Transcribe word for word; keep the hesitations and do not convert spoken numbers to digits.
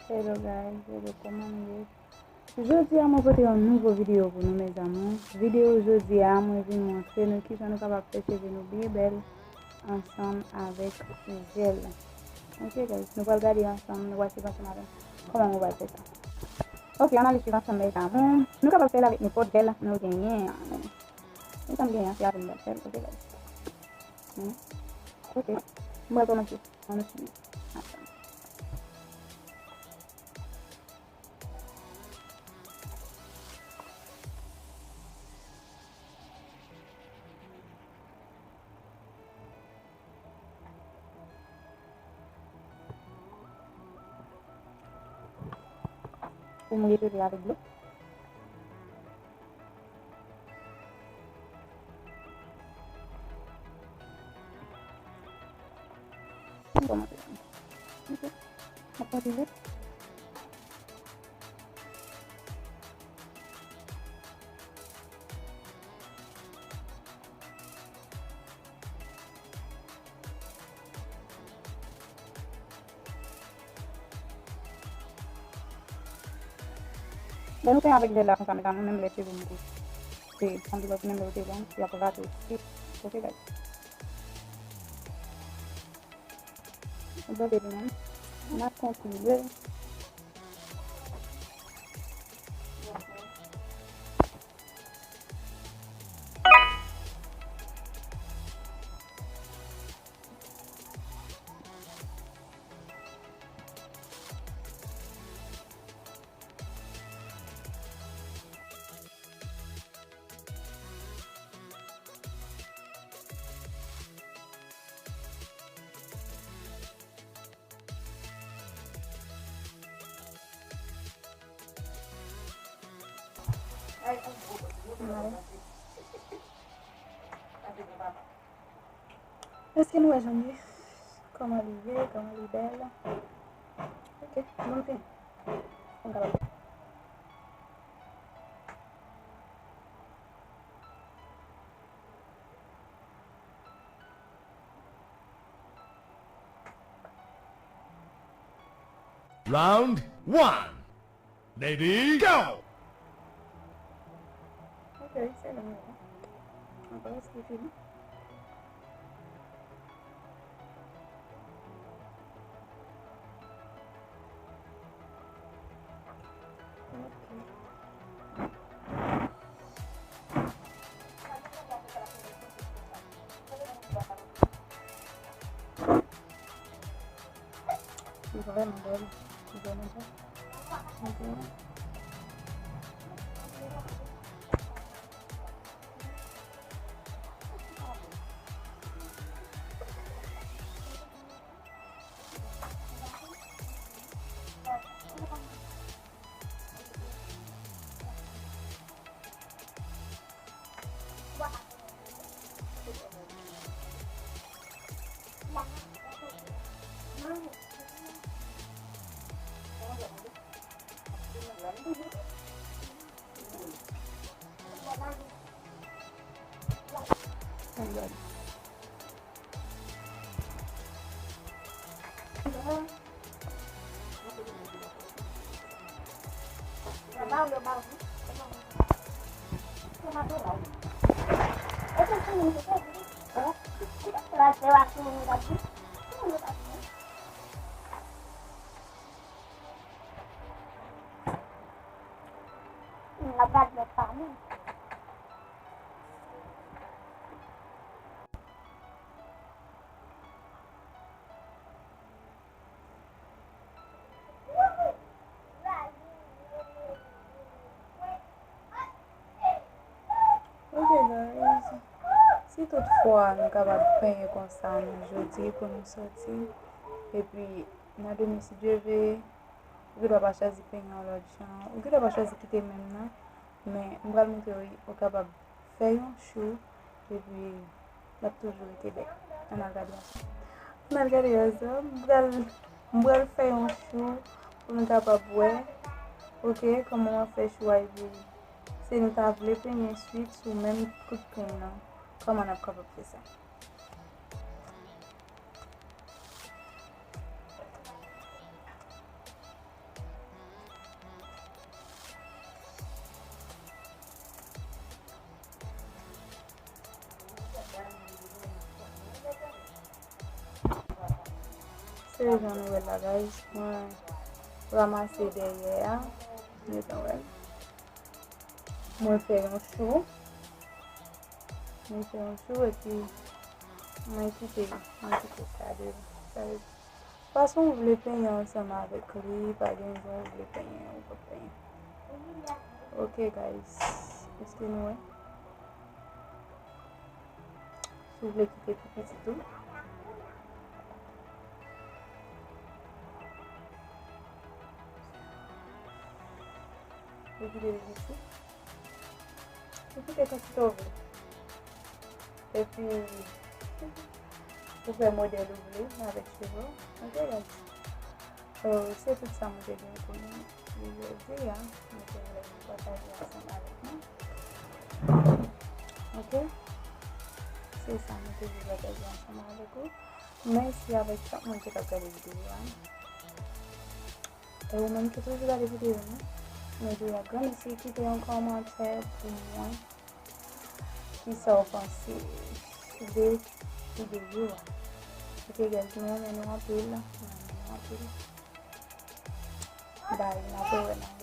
Hello guys, hello, kòman nou ye? Jodi a mwen pote yon nouvo videyo pou nou, mes amours. Videyo jodi a mwen vin montre nou kijan nou kapab fè cheve nou byen bèl ansanm avèk jèl. Ok guys, nou pral gade ansanm, nou pral suiv ansanm avè m kòman nou pral fè sa. Ok, ann ale suiv ansanm, mes amours. Nou kapab fè l avèk nenpòt jèl nou genyen. Men sa m genyen an, se avè m pral fè l, ok guys. Hmm. Ok, m pral kòmanse. Ann suiv ansanm. Pou mouye cheve avèk dlo. M kòmanse. Ok. M ap kontinye. Lè nou fè avèk jèl la konsa, medam, menm lè cheve m kou, se, anpil lòt menm lè yo te long, y ap rate. Ok, guys. Bon, baby, man. N ap kontinye. Èske nou wè jan l ye? Kòman li ye? Kòman li bèl? Ok, bon, ok. Bon, kapab. Round one. Lady, go! Ok, se nou menm. Ankò, èske fini? Ok. Li vrèman bèl. Li vrèman bèl. Ok. Ok, guys. Si tout fwa nou kapab penyen konsa nan jodi pou nou sòti, epi nan demen, si Dye vle, ou gendwa pa chwazi penyen yon lòt jan, ou gendwa pa chwazi kite menm nan, men m pral montre w, ou kapab fè yon chou, epi l ap toujou rete bèl. Ann al gade ansanm. Ann al gade ansanm. M pral, m pral fè yon chou pou nou kapab wè, ok, kòman w ap fè chou a, epi si nou ta vle penyen swit sou menm kout peny nan, kòman n ap kapab fè sa? Se jan nou wè l la, guys. Mwen ranmase dèyè a. Nou gentan wè l. Mwen fè yon chou. Mwen fè yon chou epi mwen kite, mwen kite sa de. Sa vle di, fason w vle penyen ansanm avèk li, pa gen jan w vle penyen, ou ka penyen. Ok, guys. Èske nou wè? Si w vle kite pi piti tou. Ou kite li piti. Ou kite kantite w vle. Epi, ou fè modèl ou vle avèk cheve w. Ok, guys? Euh, se tout sa mwen te gen pou nou jodi a. Mwen te vle pataje ansanm avèk nou. Ok? Se sa mwen te vle pataje ansanm avèk ou. Mèsi avèk chak moun ki t ap gade videyo a. E ou menm ki toujou gade videyo nou, mwen di w yon gran mèsi, kite yon kòmantè pou mwen. Kisa w panse de videyo a? Ok, guys, mwen renmen nou anpil. Mwen renmen nou anpil. Bye, n ap wè nan